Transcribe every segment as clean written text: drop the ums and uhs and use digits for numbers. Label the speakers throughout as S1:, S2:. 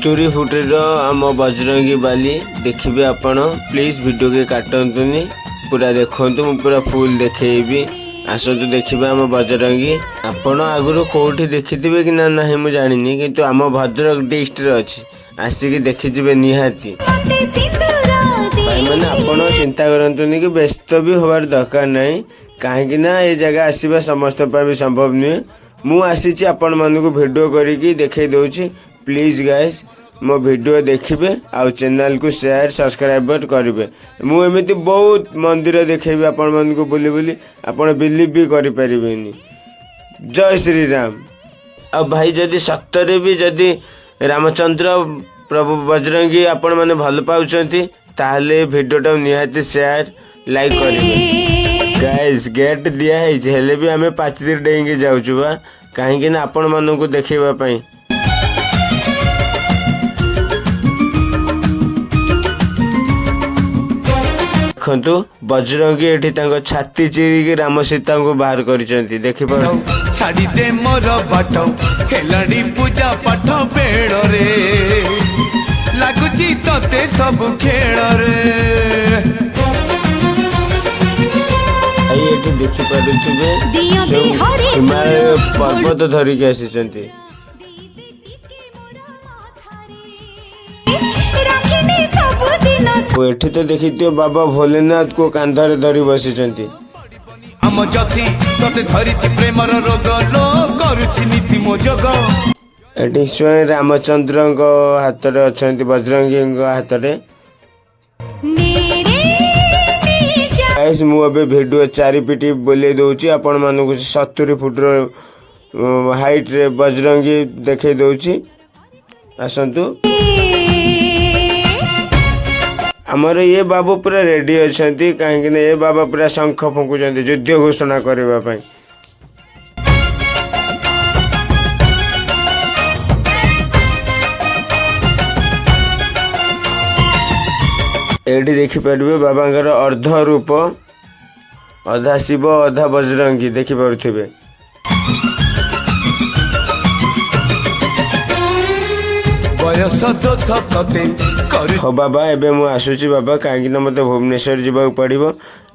S1: 70 ଫୁଟର ଆମ ବଜରଙ୍ଗୀ ବାଲି ଦେଖିବେ ଆପଣ। ପ୍ଲିଜ୍ ଭିଡ଼ିଓ କାଟନ୍ତୁନି, ପୁରା ଦେଖନ୍ତୁ। ମୁଁ ପୁରା ଫୁଲ୍ ଦେଖେଇବି। ଆସନ୍ତୁ ଦେଖିବେ ଆମ ବଜରଙ୍ଗୀ। ଆପଣ ଆଗରୁ କୋଉଠି ଦେଖିଥିବେ କି ନା ନାହିଁ ମୁଁ ଜାଣିନି, କିନ୍ତୁ ଆମ ଭଦ୍ରକ ଡିଷ୍ଟ୍ରିକ୍ଟରେ ଅଛି। ଆସିକି ଦେଖିଯିବେ ନିହାତି।
S2: ମତେ ସିନ୍ଦୁର
S1: ଭାଇମାନେ, ଆପଣ ଚିନ୍ତା କରନ୍ତୁନି କି ବ୍ୟସ୍ତ ବି ହେବାର ଦରକାର ନାହିଁ, କାହିଁକି ନା ଏ ଜାଗା ଆସିବା ସମସ୍ତଙ୍କ ପାଇଁ ବି ସମ୍ଭବ ନୁହେଁ। ମୁଁ ଆସିଛି, ଆପଣମାନଙ୍କୁ ଭିଡ଼ିଓ କରିକି ଦେଖେଇ ଦେଉଛି। ପ୍ଲିଜ୍ ଗାଇସ୍, ମୋ ଭିଡ଼ିଓ ଦେଖିବେ ଆଉ ଚ୍ୟାନେଲକୁ ସେୟାର, ସବସ୍କ୍ରାଇବର କରିବେ। ମୁଁ ଏମିତି ବହୁତ ମନ୍ଦିର ଦେଖେଇବି ଆପଣମାନଙ୍କୁ ବୁଲି ବୁଲି, ଆପଣ ବିଲିଭ୍ ବି କରିପାରିବେନି। ଜୟ ଶ୍ରୀରାମ। ଆଉ ଭାଇ, ଯଦି ସତରେ ବି ଯଦି ରାମଚନ୍ଦ୍ର ପ୍ରଭୁ ବଜରଙ୍ଗୀ ଆପଣମାନେ ଭଲ ପାଉଛନ୍ତି, ତାହେଲେ ଏ ଭିଡ଼ିଓଟାକୁ ନିହାତି ସେୟାର, ଲାଇକ୍ କରିବେ। ଗାଇସ୍, ଗେଟ୍ ଦିଆ ହେଇଛି, ହେଲେ ବି ଆମେ ପାଚେରୀ ଡେଇଁକି ଯାଉଛୁ ବା, କାହିଁକି ନା ଆପଣମାନଙ୍କୁ ଦେଖେଇବା ପାଇଁ। ଦେଖନ୍ତୁ, ବଜରଙ୍ଗୀ ଏଠି ତାଙ୍କ ଛାତି ଚିରିକି ରାମ ସୀତାଙ୍କୁ ବାହାର କରିଛନ୍ତି, ଦେଖିପାରୁ
S3: ଛାଡ଼ିଦେ ମୋର ବାଟ, ହେଲାଣି ପୂଜା ପାଠ ବେଳରେ, ଲାଗୁଛି ତତେ ସବୁ ଖେଳରେ।
S1: ଭାଇ, ଏଠି ଦେଖିପାରୁଥିବେ
S2: ଦିଅ
S1: ସବୁ
S2: ଦେହରେ
S1: ହିମାଳୟ
S2: ତୋର
S1: ପର୍ବତ ଧରିକି ଆସିଛନ୍ତି।
S2: ରଖିନି ସବୁଦିନ।
S1: ଓ, ଏଠି ତ ଦେଖିଥିବ ବାବା ଭୋଲେନାଥକୁ କାନ୍ଧରେ ଧରି ବସିଛନ୍ତି।
S3: ଆମ ଯତି ତତେ ଧରିଛି ପ୍ରେମର ରୋଗ ଲୋ, କରୁଛି ନୀତି ମୋ ଯୋଗ।
S1: ଏଠି ସ୍ୱୟଂ ରାମଚନ୍ଦ୍ରଙ୍କ ହାତରେ ଅଛନ୍ତି, ବଜରଙ୍ଗୀଙ୍କ ହାତରେ।
S2: ନେରେ ନେଇ ଯା।
S1: ଗାଇସ୍, ମୁଁ ଏବେ ଭିଡ଼ିଓ ଚାରିପିଟି ବୁଲେଇ ଦଉଛି ଆପଣମାନଙ୍କୁ। 70 ଫୁଟର ହାଇଟ୍ରେ ବଜରଙ୍ଗୀ ଦେଖେଇ ଦଉଛି। ଆସନ୍ତୁ। ଆମର ଇଏ ବାବୁ ପୁରା ରେଡି ଅଛନ୍ତି, କାହିଁକି ନା ଏ ବାବା ପୁରା ଶଙ୍ଖ ଫୁଙ୍କୁଛନ୍ତି ଯୁଦ୍ଧ ଘୋଷଣା କରିବା ପାଇଁ। ଏଇଠି ଦେଖିପାରିବେ ବାବାଙ୍କର ଅର୍ଦ୍ଧ ରୂପ, ଅଧା ଶିବ ଅଧା ବଜରଙ୍ଗୀ, ଦେଖିପାରୁଥିବେ।
S3: ବୟସ ଦୋଷ ତତେ କରୁ।
S1: ହଉ ବାବା, ଏବେ ମୁଁ ଆସୁଛି ବାବା, କାହିଁକି ନା ମୋତେ ଭୁବନେଶ୍ୱର ଯିବାକୁ ପଡ଼ିବ।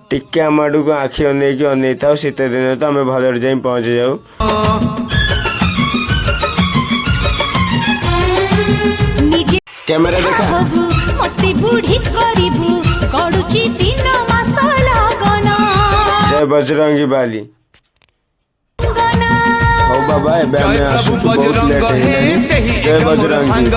S1: ଟିକେ ଆମ ଆଡ଼କୁ ଆଖି ଅନେଇକି ଅନେଇଥାଉ। ଶୀତ ଦିନ ତ, ଆମେ ଭଲରେ ଯାଇ ପହଞ୍ଚି ଯାଉ।
S2: ନିଜେ
S1: କ୍ୟାମେରା ଦେଖା।
S2: ହବୁ, ମତେ ବୁଢୀ କରିବୁ, ଗଡୁଛି ଦିନ ମାସ ଲାଗନ।
S1: ଜୟ ବଜରଙ୍ଗୀ ବାଲି।
S2: ଗନ।
S1: ହଉ ବାବା, ଏବେ
S3: ଜୟ
S1: ଆମେ
S3: ପ୍ରଭୁ
S1: ଆସୁଛୁ, ବହୁତ
S3: ବଜରଙ୍ଗ
S1: ଲେଟ୍
S3: ହେ
S1: ହେଇଗଲାଣି।
S3: ସେହି
S1: ଜୟ
S3: ଏକ ମୋର
S1: ବଜରଙ୍ଗୀ।
S3: ସାଙ୍ଗ।